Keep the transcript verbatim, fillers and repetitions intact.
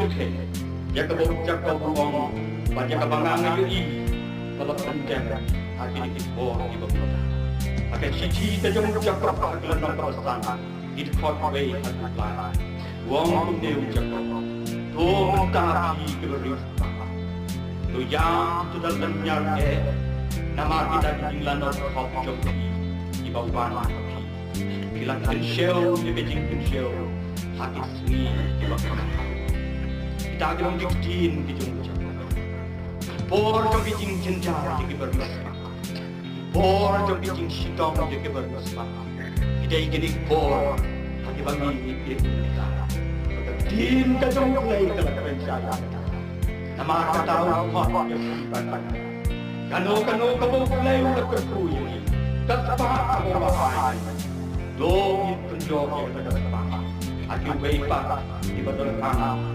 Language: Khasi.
Ïa kaba u Jakob u ong bad ïa kaba nga nga ïohi ba la pyndem ha kine ki por kiba mynta. Ha ka shithi ka jong u Jakob ha ka lynnong kaba san, ki dkhot wei haduh lai. U ong kumne u Jakob: To mynta phi kiba riewspah, to ïam, to da lynñiar eh, namar kita ki jinglanot khop jong phi kiba wan ha phi. Phi la kynshew ïa ka jingkynshew ha ki sngi kiba kut. Kita ki long ki ktien ki jong u Jakob. Por jong ki jingjynjar ïa kiba riewspah, por jong ki jingshitom ïa kiba riewspah, ki dei kine ki por ha kiba ngi ïeit ïa kita. Ka ktien ka jong U Blei ka la kren shai ïa kita. Namar kata u khot ïa phi bad ïa nga. Kano kano kaba U Blei u la kyrkhu ïa ngi, ka spah kaba u la ai, to ngin pynïoh ïa kata ka spah ha kiwei pat kiba donkam